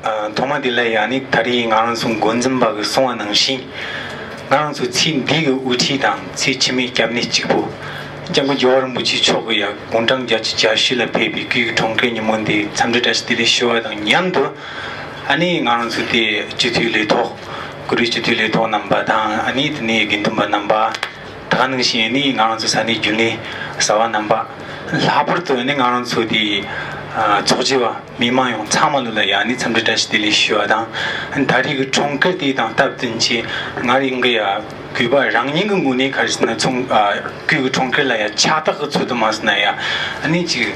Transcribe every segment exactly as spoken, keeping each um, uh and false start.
ཐོག་མ་དེ་ལ་ཡ་ནི་ད་རེས་ང་རང་ཚོ་འགོ་འཛིན་པ་གིས་གསུངས་པ་ནང་བཞིན། ང་རང་ཚོ་ཚེ་འདི་གི་དབུ་ཁྲིད་དང་ཚེ་ཕྱི་མའི་སྐྱབས་གནས་གཅིག་པུ། སྐྱབས་མགོན་རྒྱལ་བ་རིན་པོ་ཆེ་མཆོག་གི་ཡ་དགུང་གྲངས་བརྒྱད་ཅུ་གྱ་བཞི་ལ་ཕེབས་པའི་སྐུའི་འཁྲུངས་སྐར་ཉིན་མོ་འདི་འཚམས་འདྲི་བཀྲ་ཤིས་བདེ་ལེགས་ཞུ་བ་དང་མཉམ་དུ། ཨ་ནི་ང་རང་ཚོ་དེ་སྤྱི་འཐུས་ལས་ཐོག་བཀུར་འོས་སྤྱི་འཐུས་ལས་ཐོག་རྣམ་པ་དང་ཨ་ནི་དེ་ནས་དགེ་འདུན་པ་རྣམ་པ། ད་ག་ནང་བཞིན་ནི་ང་རང་ཚོ་ས་གནས་རྒྱུན་ལས་གསར་བ་རྣམ་པ། ལྷག་པར་དུ་ནི་ང་རང་ཚོ་དེ་ཚོགས་བཞི་བ་མི་མང་ཡོངས་ཚང་མ་ལོ་ལ་ཡ་ནི་འཚམས་འདྲི་བཀྲ་ཤིས་བདེ་ལེགས་ཞུ་བ་དང་། ད་རེས་ཀྱི་འཁྲུངས་སྐར་དེ་དང་སྟབས་བསྟུན་གྱིས་ང་རང་གི་ཡ་གུས་པ་རང་ཉིད་ཀྱི་ངོས་ནས་ག་རེ་ཟེར་ན་ཚོང་ཨ་སྐུའི་གི་འཁྲུངས་སྐར་ལ་ཡ་ཕྱག་རྟགས་ཀྱི་ཚུལ་དུ་མ་ཟེར་ན་ཡ་ཨ་ནི་ཅིག་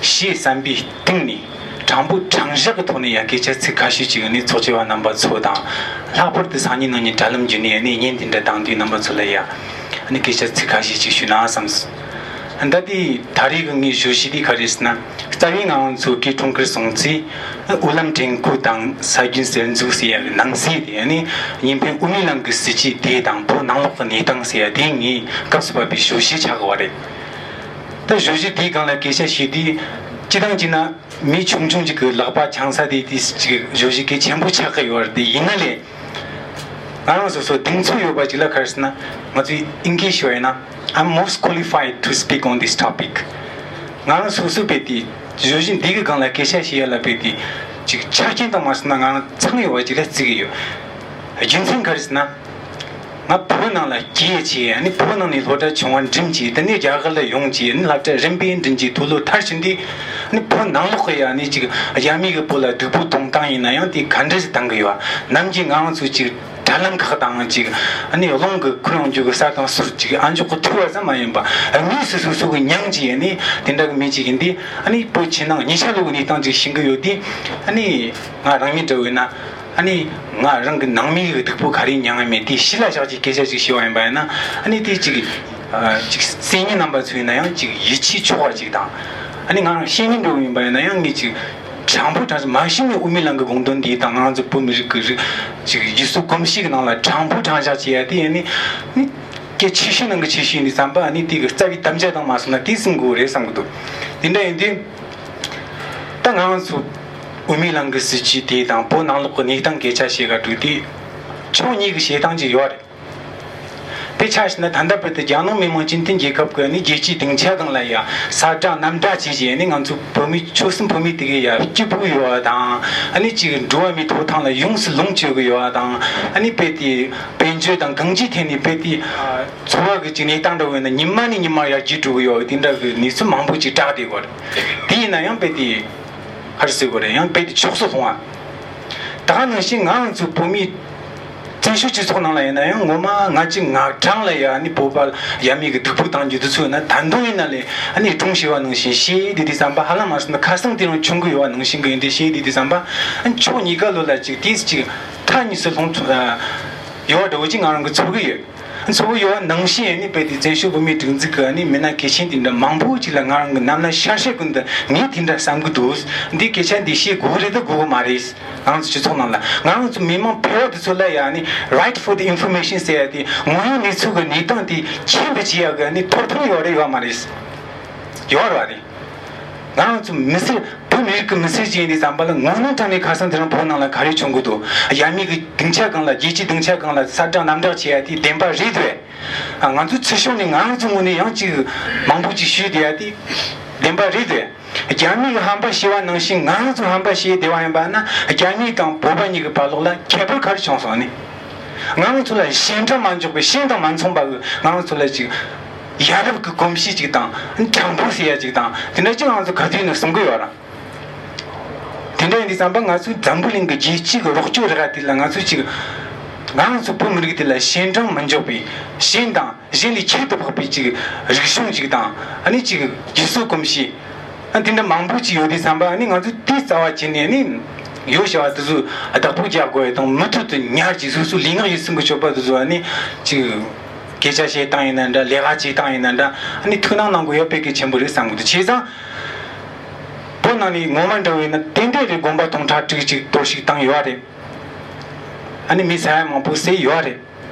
ཞེས་བསམ་པའི་གཏིང་ནས། དྲང་པོ་དྲང་བཞག་གི་ཐོག་ནས་ཡང་སྐད་ཆ་ཚིག་ཁ་ཤས་ཅིག་ནི་ཚོགས་བཅར་བ་རྣམ་པ་ཚོ་དང་། ལྷག་པར་དུ་སང་ཉིན་གནངས་ཉིན་དྲ་ལམ་བརྒྱུད་ནས་ནི་བརྙན་དེ་འདྲ་བཏང་དུས་རྣམ་པ་ཚོ་ལ་ཡང་ནི་སྐད་ཆ་ཚིག་ཁ་ཤས་ཅིག་ཞུས་ན་བསམས། ད་ལྟའི་ད་རེས་ཀྱི་ངའི་བརྗོད་གཞི་དེ་ག་རེ་ཟེར་ན། རྩ་བའི་ང་རང་ཚོ་སྐུའི་འཁྲུངས་སྐར་སྲུང་བརྩི། དབུ་ལམ་དྲན་སྐུལ་དང་ས་རྒྱུན་གསར་འཛུགས་ཟེར་ཡ་གི་ནང་གསེས་དེ་ནི་གཉིས་ཕན་དབུ་མའི་ལམ་གྱི་སྲིད་བྱུས་དེ་དང་བོད་ནང་ལོགས་ཀྱི་གནས་སྟངས་ཟེར་ཡ་དེ་ངའི་སྐབས་སུ་བབས་པའི་བརྗོད་གཞི་ཆགས་ཀྱི་ཡོད་རེད། ད་བརྗོད་གཞི་དེའི་སྒང་ལ་སྐད་ཆ་བཤད་དུས། སྤྱིར་བཏང་བྱས་ན་མི་ཆུང་ཆུང་ཅིག་གི་ལག་པ་འཆང་ས་དེ་དེ་ཅིག་བརྗོད་གཞི་གལ་ཆེན་པོ་ཆགས་ཀྱི་ཡོད་རེད། དེ་ཡིན་ན་ལས། ང་རང་སོ་སོ་གདེང་ཚོད་ཡོད་པ་ཅིག་ལ་ག་རེ་ཟེར་ན། ང་ཚོས་ཨིན་སྐད་ཞུ་བ་ཡིན་ན། I'm most qualified to speak on this topic. ང་རང་སོ་སོ་དཔེ་དེ་བརྗོད་གཞི་འདི་གི་སྒང་ལ་སྐད་ཆ་བཤད་ཡ་ལ་དཔེ་དེ་ཅིག་ཆ་རྐྱེན་དང་མ་སོང་ན་ང་རང་ཚང་ཡོད་པ་ཅིག་ལ་བརྩི་གི་ཡོད། རྒྱུ་མཚན་ག་རེ་ཟེར་ན། ང་བོད་ནང་ལ་སྐྱེས་བྱས། ཨ་ནི་བོད་ནང་ནས་སློབ་གྲྭ་ཆུང་བ་འགྲིམས་བྱས། དེ་ནས་རྒྱ་གར་ལ་ཡོང་བྱས། ཨ་ནི་སློབ་གྲྭ་རིམ་པས་འགྲིམས་བྱས་མཐོ་སློབ་མཐར་ཕྱིན་དུས། ཨ་ནི་བོད་ནང་ལོགས་ཀྱི་ཡ་ཨ་ནི་ཅིག་རྒྱ་མི་གི་བོད་ལ་སྡུག་པོ་གཏོང་སྟངས་ཡིན་ན་ཡང་དེ་ག་འདྲ་ཞིག་བཏང་གི་ཡོད། ནམ་རྒྱུན་ང་རང་ཚོ་ཅིག་དྲ་ལམ་ཁག་དང་ཅིག་ཨ་ནི་རླུང་གི་འཁོར་ཡོང་རྒྱུ་གི་ས་དང་ཟུར་ཅིག་ཨ་མཆོག་གི་ཐུག་པ་ཙམ་མ་ཡིན་པ། དངོས་སུ་སོ་སོ་གི་མྱངས་བྱས། ཨ་ནི་དེ་འདྲ་གི་མི་ཅིག་ཡིན་དུས། ཨ་ནི་བོད་ཕྱི་ནང་གཉིས་ཆ་ལོག་གི་གནས་སྟངས་ཅིག་ཤེས་ཀྱི་ཡོད་དུས། ཨ་ནི་ང་རང་ཉིད་འདྲ་བོ་ཡིན་ན། ཨ་ནི་ང་རང་གི་ནང་མིའི་སྡུག་པོ་ག་རེ་མྱངས་ཡོད་མེད་དེ་གཞི་ལ་བཞག་ཅིག་སྐད་ཆ་ཅིག་ཞུ་བ་ཡིན་པ་ཡིན་ན། ཨ་ནི་དེ་ཅིག་ཨ་ཅིག་སེམས་ཉིད་རྣམ་པ་ཚོ་ཡིན་ན་ཡང་ཅིག་ཡིད་ཆེས་ཆོག་པ་ཅིག་དང་། ཨ་ནི་ང་རང་ཤེས་མིན་འགྲོ་ཡིན་པ་ཡིན་ན་ཡང་ངས་ཅིག་དྲང་པོ་དྲང་མ་གཞི་ནས་དབུ་མའི་ལམ་གྱི་དགོངས་དོན་འདི་དང་ང་རང་ཚོ་བོད་མི་རིགས་ཀྱི་རིགས་ཅིག་ཡིད་གསོ་གོམས་གཤིས་ཀྱི་ནང་ལ་དྲང་པོ་དྲང་བཞག་བྱེད་ཡ་དེ་ཨ་ནི་ནི་གལ་ཆེ་ཤོས་ནང་གི་ཆེ་ཤོས་ཡིན་དུས་ཙམ་པ། ཨ་ནི་དེ་གི་རྩ་བའི་དམ་བཅའ་དང་མ་སོང་ན་དེ་ཟིན་དགོས་རེད་བསམ་གི་འདུག་དེ་འདྲ་ཡིན་དུས། ད་ང་རང་ཚོ་དབུ་མའི་ལམ་གྱི་སྲིད་བྱུས་དེ་དང་བོད་ནང་ལོགས་ཀྱི་གནས་སྟངས་སྐད་ཆ་བཤད་ག་འགྲོ་དུས། ཕྱོགས་གཉིས་ཀྱི་བཤད་སྟངས་ཅིག་ཡོད་རེད། དཔེ་ཆ་བཞག་ན་ད་ལྟ་བར་དུ་རྒྱ་ནག་མི་དམངས་སྤྱི་མཐུན་རྒྱལ་ཁབ་ཀྱི་ནི་རྒྱལ་སྤྱིའི་སྡིངས་ཆ་སྒང་ལ་ཡ་ས་བསྒྲགས་གནམ་བསྒྲགས་བྱས་རྗེས་ནི་ང་ཚོ་བོད་མི་ཆོལ་གསུམ་བོད་མི་དེ་གའི་ཡ་སྐྱིད་པོ་ཡོད་པ་དང་། ཨ་ནི་ཅིག་འགྲོ་བ་མིའི་ཐོབ་ཐང་ལ་ཡོངས་སུ་ལོངས་སྤྱོད་ཀྱི་ཡོད་པ་དང་། ཨ་ནི་དཔེ་དེ་དཔལ་འབྱོར་དང་གང་ཅིའི་ཐད་ནས་དཔེ་དེ་འཚོ་བ་གི་ཅིག་གནས་སྟངས་འདྲ་བོ་ཡིན་ན་ཉི་མ་ནས་ཉི་མར་ཡར་རྒྱས་འགྲོ་གི་ཡོད་པ་དེ་འདྲ་གི་གནས་ཚུལ་མང་པོ་ཅིག་བསྒྲགས་བསྡད་ཡོད་རེད། དེ་ཡིན་ན་ཡང་དཔེ་དེ། ཧར་ཟེར་དགོས་རེད། ཡང་དཔེ་དེ་ཕྱོགས་སུ་ལྷུང་བ། ད་ག་ནང་བཞིན་ང་རང་ཚོ་བོད་མིའི་བཙན་བྱོལ་སྤྱི་ཚོགས་ནང་ལ་ཡིན་ན་ཡང་ངོ་མ་ང་ཅིག་ང་གྲངས་ལ་ཡ་ནི་བོད་པ་ཡ་མི་གི་སྡུག་པོ་བཏང་རྒྱུ་དེ་ཚོ་ཡིན་ན། ད་དུང་ཡིན་ན་ལས་ཨ་ནི་སྒྲུང་བཤད་པ་ནང་བཞིན་བཤད་དེ་དུས་ཙམ་པ། ཧ་ལམ་མ་སོང་ན་ཁ་སང་དེ་རིང་བྱུང་གི་ཡོད་པ་ནང་བཞིན་གི་ཡིན་དེ་བཤད་དེ་དུས་ཙམ་པ། ཨ་ནི་ཕྱོགས་གཉིས་ཀ་ལོ་ལ་ཅིག་དེས་ཅིག་མཐའ་གཉིས་སུ་ལྷུང་ཐུབ་ཡོད་འདྲ་བོ་ཅིག་ང་རང་གི་ཚོར་གི་ཡོད། ཚོར་གི་ཡོད་ནང་བཞིན་ནི་དཔེ་དེ་བཙན་བྱོལ་བོད་མིའི་སྒྲིག་འཛུགས་ཀྱི་ནི་མི་སྣ་གལ་ཆེན་དེ་འདྲ་མང་པོ་ཅིག་ལ་ང་རང་གི་རྣམ་ལ་ཤར་ཤར་ཀུན་ཏུ་ངས་དེ་འདྲ་བསམ་གི་འདུག་འདི་སྐད་ཆ་འདི་བཤད་དགོས་རེད་ད་དགོས་གི་མ་རེད། ང་རང་ཚོ་སྤྱི་ཚོགས་ནང་ལ་ང་རང་ཚོ་མི་མང་ཕལ་བ་དེ་ཚོ་ལ་ཡ་ནི་right for the information ཟེར་ཡ་དེ་ངོ་ཡོང་གནས་ཚུལ་གི་གནས་སྟངས་དེ་མཁྱེན་པ་བྱེད་ཡ་གི་ནི་ཐོབ་ཐང་ཡོད་རེད་ཡོད་མ་རེད། ཡོད་རེད་བ་རེད། ང་རང་ཚོ་མི་སེར་བོད་མི་རིགས་ཀྱི་མི་སེར་ཅིག་ཡིན་དུས་ཙམ་པ་ལ་ངོ་ནས་དྲང་ནས་ཁ་སང་དེ་རིང་བོད་ནང་ལ་ག་རེ་བྱུང་གི་འདུག་རྒྱ་མི་གི་སྡིངས་ཆ་སྒང་ལ་རྒྱལ་སྤྱིའི་སྡིངས་ཆ་སྒང་ལ་ས་བསྒྲགས་གནམ་བསྒྲགས་བྱེད་ཡ་དེ་བདེན་པ་རེད་དོ། ང་ཚོ་ཚེ་ཕྱོགས་ནས་ང་རང་ཚོ་ངོས་ནས་ཡང་ཅིག་མང་པོ་ཅིག་ཞུས་བསྡད་ཡ་དེ་བདེན་པ་རེད་དོ། རྒྱ་མི་གི་ཧམ་པ་བཤད་པ་ནང་བཞིན་ང་རང་ཚོ་ཧམ་པ་བཤད་བསྡད་པ་ཡིན་པ་ན། རྒྱ་མི་དང་བོད་པ་གཉིས་ཀྱི་བར་ལོགས་ལ་ཁྱད་པར་ག་རེ་བྱུང་སོང་ནི། ང་རང་ཚོ་ལ་གཞན་དྲང་མ་འཇོག་པའི་གཞན་དང་མ་མཚུངས་པ་གི་ང་རང་ཚོ་ལ་ཅིག་ཡ་རབས་ཀྱི་གོམས་གཤིས་ཅིག་དང་དྲང་པོ་ཟེར་ཡ་ཅིག་དང་དེ་འདྲ་ཅིག་ང་ཚོ་ག་དུས་ནས་གསུང་གི་ཡོད་ར། དེ་འདྲ་ཡིན་དུས་ཙམ་པ་ང་ཚོའི་འཛམ་བུ་གླིང་གི་རྒྱལ་སྤྱི་གི་རོགས་སྐྱོར་རག་དེ་ལ་ང་ཚོས་ཅིག་ང་རང་ཚོ་བོད་མི་རིགས་དེ་ལ་གཞན་དྲང་མི་འཇོག་པའི་གཞན་དང་གཞན་ལས་ཁྱད་དུ་འཕགས་པའི་ཅིག་རིག་གཞུང་ཅིག་དང་། ཨ་ནི་ཅིག་རྒྱུ་སྲོལ་གོམས་གཤིས། ཨ་དེ་འདྲ་མང་པོ་ཅིག་ཡོད་དུས་ཙམ་པ། ཨ་ནི་ང་ཚོས་དེ་རྩ་བ་བྱས་ནས་ནི་ཡོད་བྱ་བ་དེ་ཚོ་བདག་པོ་རྒྱག་དགོས་ཡ་དང་མུ་མཐུད་དུ་ཉར་ཅིག་སོ་སོའི་ལུས་ངག་ཡིད་གསུམ་གྱི་སྤྱོད་པ་དེ་ཚོ་ཨ་ནི་ཅིག་སྐད་ཆ་བཤད་སྟངས་ཡིན་ན་འདྲ། ལས་ཀ་བྱེད་སྟངས་ཡིན་ན་འདྲ། ཨ་ནི་ཐུགས་སྣང་གནང་དགོས་ཡ་དཔེ་གལ་ཆེན་པོ་རེད་བསམ་གི་འདུག་བྱས་ཙང་བོད་ནང་ནས་ངོ་མ་འདྲ་བས་ན་ཏན་ཏན་རེད། དགོན་པ་སྟོང་ཕྲག་དྲུག་ཅིག་གཏོར་བཤིག་བཏང་ཡོད་རེད། ཨ་ནི་མི་ས་ཡ་མང་པོ་བསད་ཡོད་རེད།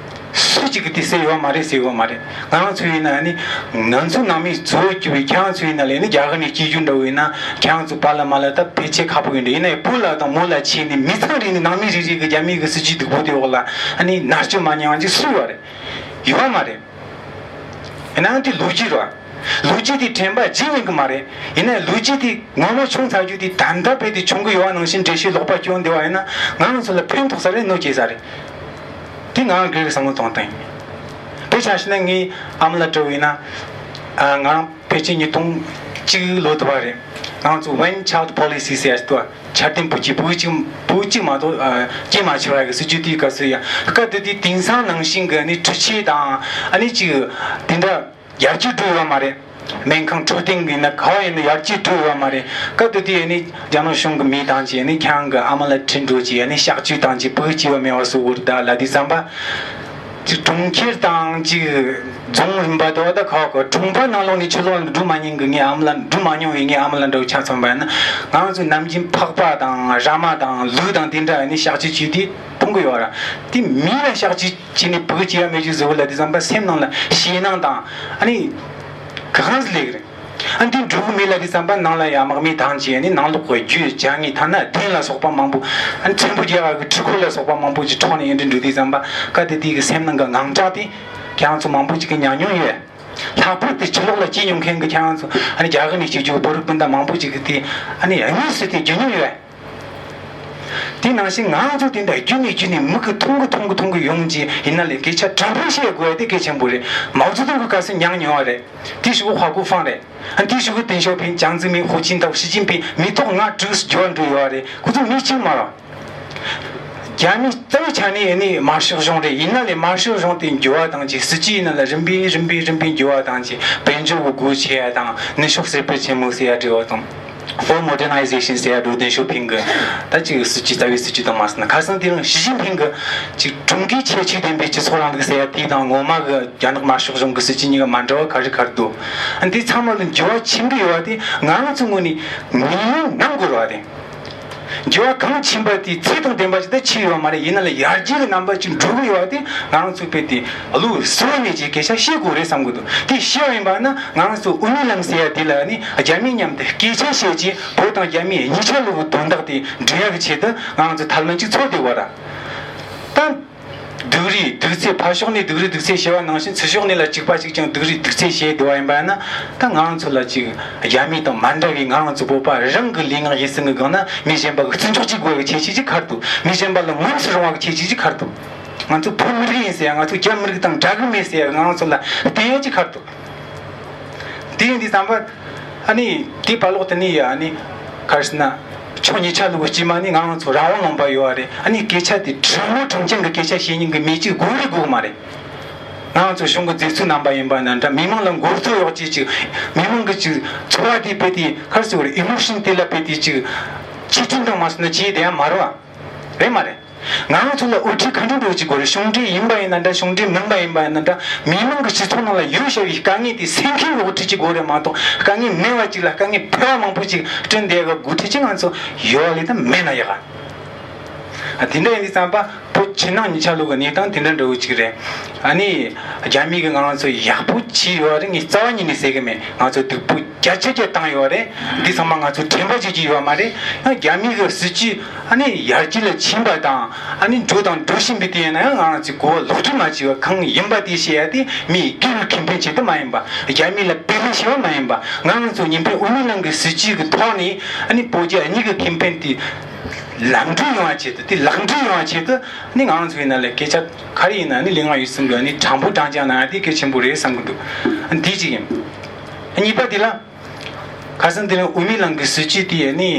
སུ་གཅིག་གིས་དེ་ཟེར་ཡོད་མ་རེད། ཟེར་ཡོད་མ་རེད། ང་རང་ཚོ་ཡིན་ན་ནི་ང་ཚོ་ནང་མི་གཙོ་བོ་གྱུར་པའི་ཁྱེད་རང་ཚོ་ཡིན་ན་ལས་ནི་རྒྱ་གར་ནས་སྐྱེས་རྒྱུ་འདྲ་བོ་ཡིན་ན་ཁྱེད་རང་ཚོ་པཱ་ལགས་མ་ལགས་ད་ཕལ་ཆེར་ཁག་པོ་ཡིན་འདྲ། ཡིན་ནའི་བུ་ལ་དང་མོ་ལ་ཆེ་ནི་མི་ཚང་རེ་ནི་ནང་མི་རེ་རེ་གི་རྒྱ་མི་གི་སྲིད་ཇུས་སྡུག་པོ་དེ་འོག་ལ་ཨ་ནི་མནར་གཅོད་མ་མྱངས་ཅིག་སུ་ཡོད་རེད། ཡོད་མ་རེད། ཡིན་ནའང་དེ་ལོ་རྒྱུས་རེད། ལོ་རྒྱུས་དེ་དྲན་པ་བརྗེད་ཡོང་གི་མ་རེད། ཡིན་ནའི་ལོ་རྒྱུས་དེ་ངོ་མ་བྱུང་ཚར་རྒྱུ་དེ་ད་ལྟ་བས་དེ་བྱུང་གི་ཡོད་པ་ནང་བཞིན་འགྲེལ་བཤད་ལོག་པ་སྐྱོན་བསྡད་པ་ཡིན་ན་ང་རང་ཚོ་ལ་ཕན་ཐོགས་ས་རེད། གནོད་སྐྱེལ་ས་རེད། དེ་ང་རང་སྒེར་གྱི་བསམ་བློ་གཏོང་སྟངས་ཡིན། དཔེ་ཆ་བཞག་ན་ངའི་ཨ་མ་ལགས་འདྲ་བོ་ཡིན་ན། ཨ། ང་རང་ཕལ་ཆེར་ཉིས་སྟོང་གཅིག་ལོ་དུ་བ་རེད། ང་ཚོ་One Child Policy ཟེར་ཡ་ཞིག་འདུག། འཆར་ལྡན་བུ་གཅིག་བུ་གཅིག་བུ་གཅིག་མ་གཏོགས་ཨ་སྐྱེས་མ་ཆོག་ཡ་གི་སྲིད་ཇུས་དེའི་སྐབས་སུ་ཡ། སྐབས་དེ་དུས་དེང་སང་ནང་བཞིན་གི་ཨ་ནི་འཕྲུལ་ཆས་དང་ཨ་ནི་ཅིག་དེ་འདྲ་ཡར་རྒྱས་འགྲོ་ཡོད་མ་རེད། སྨན་ཁང་འཕྲོད་བསྟེན་གྱི་ན་ག་བ་ཡིན་ན་ཡར་རྒྱས་འགྲོ་ཡོད་མ་རེད། སྐབས་དེ་དུས་ཨ་ནི་རྒྱ་ནག་གཞུང་གི་མི་དང་བཅས་ནི་ཁྱེད་རང་གི་ཨ་མ་ལགས་ཁྲིད་འགྲོ་བྱས་ཨ་ནི་གཤག་བཅོས་དང་བཅས་བུ་གཅིག་བ་མེད་པ་སོགས་འུར་ད་ལ་དུས་ཙམ་པ། ཅིག་གྲོང་ཁྱེར་དང་ཅིག་རྫོང་རིམ་པ་དོ་ད་ཁག་གི་གྲོང་པ་ནང་ལོགས་ནས་ཕྱི་ལོགས་ལ་འགྲོ་མ་མྱོང་གི་ངའི་ཨ་མ་ལགས། འགྲོ་མ་མྱོང་བའི་ངའི་ཨ་མ་ལགས་འདྲ་བོ་ཆ་མཚོན་པ་ཡིན་ན་ང་ཚོའི་ནམ་རྒྱུན་ཕག་པ་དང་ར་མ་དང་ལུག་དང་དེ་འདྲ་ནི་གཤག་བཅོས་བྱས་དུས་མཐོང་གི་ཡོད་ར། དེ་མི་ལ་གཤག་བཅོས་བྱས་ནས་བུ་གཅིག་ཡ་མེད་རྒྱུ་བཟོ་བ་ལ་དུས་ཙམ་པ་སེམས་ནང་ལ་ཞེད་སྣང་དང་ཨ་ནི་ག་གང་ཟིག་ལས་ཀྱི་རེད། ཨ་འདི་འགྲོ་གི་མེད་ལ་དུས་ཙམ་པ་ནང་ལ་ཡ་དམག་མི་དང་བཅས་ནི་ནང་ལོགས་ཀྱི་རྒྱུ་བྱ་ངན་ཐ་ན་གདན་ལ་སོགས་པ་མང་པོ། ཨ་ནི་ཚོན་པོ་རྒྱག་གི་འཕྲུལ་འཁོར་ལ་སོགས་པ་མང་པོ་ཅིག་འཕྲོག་ནས་ཡིན་འདྲ་འགྲོ་དུས་ཙམ་པ་སྐབས་དེ་དུས་ཀྱི་སེམས་ནང་གི་དངངས་སྐྲག་དེ་ཁྱེད་རང་ཚོ་མང་པོ་ཅིག་གིས་མྱངས་མྱོང་ཡོད། ལྷག་པར་དུ་ཕྱི་ལོགས་ལ་སྐྱེས་མྱོང་མཁན་གྱི་ཁྱེད་རང་ཚོ་ཨ་ནི་རྒྱ་གར་ནས་སྐྱེས་རྒྱུ་བོད་རིགས་སྤུན་ཟླ་མང་པོ་ཅིག་གིས་དེ་ཨ་ནི་དངོས་སུ་དེ་བརྒྱུད་མྱོང་ཡོད། དེ་ནང་བཞིན་ང་ཚོ་དེ་འདྲ་བརྒྱུད་ནས་བརྒྱུད་ནས་མི་གི་མཐོང་གི་མཐོང་གི་མཐོང་གི་ཡོང་རྗེས་ཡིན་ན་ལས་སྐད་ཆ་དྲང་པོ་བཤད་དགོས་ཡ་དེ་གལ་ཆེན་པོ་རེད། མའོ་ཙེ་ཏུང་གི་སྐབས་སུ་མྱངས་མྱོང་བ་རེད། དེ་ཤུ་གུ་ཧྭ་གོ་ཧྥང་རེད། ཨ་དེ་ཤུ་གུ་ཏེང་ཞའོ་ཕིང་ཅང་ཙེ་མིན་ཧུའུ་ཅིན་ཐའོ་ཞི་ཅིན་ཕིང་མི་ཐོག་ལྔ་དྲུག་འགྱུར་བ་འགྲོ་ཡོད་རེད། ཁོ་ཚོ་མི་གཅིག་མ་རེད། རྒྱ་མི་རྩ་བའི་ཆ་ནས་ནི་དམར་ཤོག་གཞུང་རེད། ཡིན་ན་ལས་དམར་ཤོག་གཞུང་དེ་འགྱུར་བ་བཏང་རྗེས་སྲིད་ཇུས་ཡིན་ན་ལ་རིམ་པས་རིམ་པས་རིམ་པས་འགྱུར་བ་བཏང་རྗེས་དཔལ་འབྱོར་གྱི་སྒོ་ཕྱེ་ཡ་དང་ནུབ་ཕྱོགས་གསར་སྤེལ་ཆེན་མོ་ཟེར་ཡ་འབྲེལ་བ་དང་། For Modernization ཟེར་ཡ་འགྲོ། ཏེང་ཞའོ་ཕིང་གི་ད་ཅིག་སྲིད་ཇུས་རྩ་བའི་སྲིད་ཇུས་དང་མ་ཟིན་ན་ཁ་སང་དེ་རིང་ཞི་ཅིན་ཕིང་གི་ཅིག་ཀྲུང་གོའི་ཁྱད་ཆོས་ལྡན་པའི་སྤྱི་ཚོགས་རིང་ལུགས་ཟེར་ཡ་དེ་དང་ངོ་མ་གི་རྒྱ་ནག་དམར་ཤོག་གཞུང་གི་སྲིད་ཇུས་གཉིས་ཀ་མ་འདྲ་བ་ག་རེ་ག་རེ་འདུག། ཨ་འདི་ཚང་མ་ལ་འགྱུར་བ་ཕྱིན་གི་ཡོད་པ་དེ་ང་རང་ཚོ་ངོས་ནས་ངེས་ལེགས་གནང་དགོས་རེད་པ། དེ་འགྱུར་བ་གང་ཕྱིན་པ་དེ་ཚད་དང་ལྡན་པ་ཞིག་ད་ཕྱིན་ཡོད་མ་རེད། ཡིན་ན་ལ་ཡར་རྒྱས་ཀྱི་རྣམ་པ་ཅིག་འགྲོ་གི་ཡོད་པ་དེ་ང་རང་ཚོ་དཔེ་དེ་བློ་གསལ་བ་མེད་ཅིག་སྐད་ཆ་བཤད་དགོས་རེད་བསམ་གི་འདུག། དེ་བཤད་པ་ཡིན་པ་ན་ང་རང་ཚོ་དབུ་མའི་ལམ་ཟེར་ཡ་དེ་ལ་ནི་རྒྱ་མི་མཉམ་དུ་སྐད་ཆ་བཤད་ཅིང་བོད་དང་རྒྱ་མི་གཉིས་ཆ་ལུགས་དོན་དག་དེ་འགྲུབ་ཡག་གི་ཆེད་དུ་ང་རང་ཚོ་ཐབས་ལམ་ཅིག་འཚོལ་བསྡད་པ་རེད། ད། སྡུག་རུས་སྡུག་ཚད། ཕར་ཕྱོགས་ནས་སྡུག་རུས་སྡུག་ཚད་བྱས་པ་ནང་བཞིན་ཚུར་ཕྱོགས་ནས་ལ་གཅིག་པ་གཅིག་རྐྱང་སྡུག་རུས་སྡུག་ཚད་བྱས་བསྡད་པ་ཡིན་པ་ན་ད་ང་རང་ཚོ་ལ་ཅིག་རྒྱ་མི་དང་མ་འདྲ་བའི་ང་རང་ཚོ་བོད་པ་རང་གི་ལུས་ངག་ཡིད་གསུམ་གྱི་སྒང་ན་མི་གཞན་པ་གི་བརྩི་འཇོག་བྱེད་དགོས་པའི་ཁྱད་ཆོས་ཅིག་ག་རེ་འདུག། མི་གཞན་པ་ལ་ངོམས་སུ་རུང་བ་གི་ཁྱད་ཆོས་ཅིག་ག་རེ་འདུག། ང་ཚོ་བོད་མི་རིགས་ཡིན་ཟེར་ཡ། ང་ཚོ་རྒྱ་མི་རིགས་དང་འདྲ་གི་མེད་ཟེར་ཡ། ང་རང་ཚོ་ལ་བསྟན་ཡ་ཅིག་ག་རེ་འདུག། དེ་ཡིན་དུས་ཙམ་པ། ཨ་ནི་དེའི་བར་ལོགས་དེ་ནས་ཡ་ཨ་ནི་ག་རེ་ཟེར་ན། ཕྱོགས་གཉིས་ཆ་ལུགས་དཀྱུས་མ་ནི་ང་རང་ཚོ་རང་དབང་ལུང་པ་ཡོད་པ་རེད། ཨ་ནི་སྐད་ཆ་དེ་དྲང་མོ་དྲང་རྐྱང་གི་སྐད་ཆ་བཤད་མཁན་གྱི་མི་གཅིག་དགོས་རེད་དགོས་མ་རེད། ང་རང་ཚོ་གཞུང་གི་མཛད་གཙོ་རྣམ་པ་ཡིན་པ་ན་འདྲ། མི་མང་ལ་མགོ་གཙོ་གཡོག་བྱེད་ཅིག། མི་མང་གི་ཅིག་ཚོར་བ་དེ་དཔེ་དེ་ག་རེ་ཟེར་དགོས་རེད། ཨི་མོ་ཤན་དེ་ལ་དཔེ་དེ་ཅིག་ཆེ་མཐོང་དང་མ་སོང་ན་བྱས་བསྡད་ཡ་མ་རེད་པ། རེད་མ་རེད། ང་རང་ཚོ་ལ་དབུ་ཁྲིད་ག་འདྲ་འདྲ་བོ་ཅིག་དགོས་རེད། གཞུང་འབྲེལ་ཡིན་པ་ཡིན་ན་འདྲ། གཞུང་འབྲེལ་མིན་པ་ཡིན་པ་ཡིན་ན་འདྲ། མི་མང་གི་སྤྱི་ཚོགས་ནང་ལ་ཡོད་བཞག་པའི་དཀའ་ངལ་དེ་སེལ་མཁན་གྱི་དབུ་ཁྲིད་ཅིག་དགོས་རེད་མ་གཏོགས། དཀའ་ངལ་མེད་པ་ཅིག་ལ་དཀའ་ངལ་འཕེལ་བ་མང་པོ་ཅིག་བསྐྲུན་བསྡད་ཡག་གི་འགོ་ཁྲིད་ཅིག་ང་ཚོ་ཡོད་པ་ལས་ད་མེད་ན་ཡག་ག། ཨ་དེ་འདྲ་ཡིན་དུས་ཙམ་པ་བོད་ཕྱི་ནང་གཉིས་ཆ་ལུགས་ཀྱི་གནས་སྟངས་དེ་འདྲ་འདྲ་བོ་ཅིག་རེད། ཨ་ནི་རྒྱ་མི་གིས་ང་རང་ཚོ་ཡག་པོ་བྱས་ཡོད་རེད། ངས་རྩ་བ་ཉིད་ནས་ཟེར་གི་མེད། ང་ཚོ་སྡུག་པོ་བརྒྱ་ཆ་བརྒྱ་བཏང་ཡོད་རེད། འདི་ཚང་མ་ང་ཚོ་དྲན་པ་བརྗེད་ཀྱི་ཡོད་མ་རེད། ཡང་རྒྱ་མི་གི་སྲིད་ཇུས་ཨ་ནི་ཡར་རྒྱས་ལ་ཕྱིན་པ་དང་ཨ་ནི་འགྲོ་དང་འགྲོ་བཞིན་པའི་དེ་ཡིན་ན་ཡང་ང་རང་ཚོས་གོ་བ་ལོག་སྒྲིལ་མ་བྱས་པ་གང་ཡིན་པ་དེ་བཤད་ཡ་དེ་མིའི་སྒེར་གྱི་ཁེ་ཕན་ཆེད་དུ་མ་ཡིན་པ། རྒྱ་མི་ལ་དཔེ་མི་ཤེས་པ་མ་ཡིན་པ། ང་རང་ཚོ་གཉིས་ཕན་དབུ་མའི་ལམ་གྱི་སྲིད་ཇུས་ཀྱི་ཐོག་ནས་ཨ་ནི་བོད་རྒྱ་གཉིས་ཀྱི་ཁེ་ཕན་དེ་ལམ་འགྲོ་ཡོང་བ་ཆེད་དུ། དེ་ལག་འགྲོ་ཡོང་བ་ཆེད་དུ་ནི་ང་རང་ཚོ་ཡིན་ན་ལས་སྐད་ཆ་ག་རེ་ཡིན་ན་ནི་ལུས་ངག་ཡིད་གསུམ་གྱི་ནི་དྲང་པོ་དྲང་རྐྱང་གནང་ཡ་དེ་གལ་ཆེན་པོ་རེད་བསམ་གྱི་འདུག། འདི་གཅིག་ཡིན། གཉིས་པ་དེ་ལ། ཁ་སང་དེ་རིང་དབུ་མའི་ལམ་གྱི་སྲིད་ཇུས་དེ་ནི་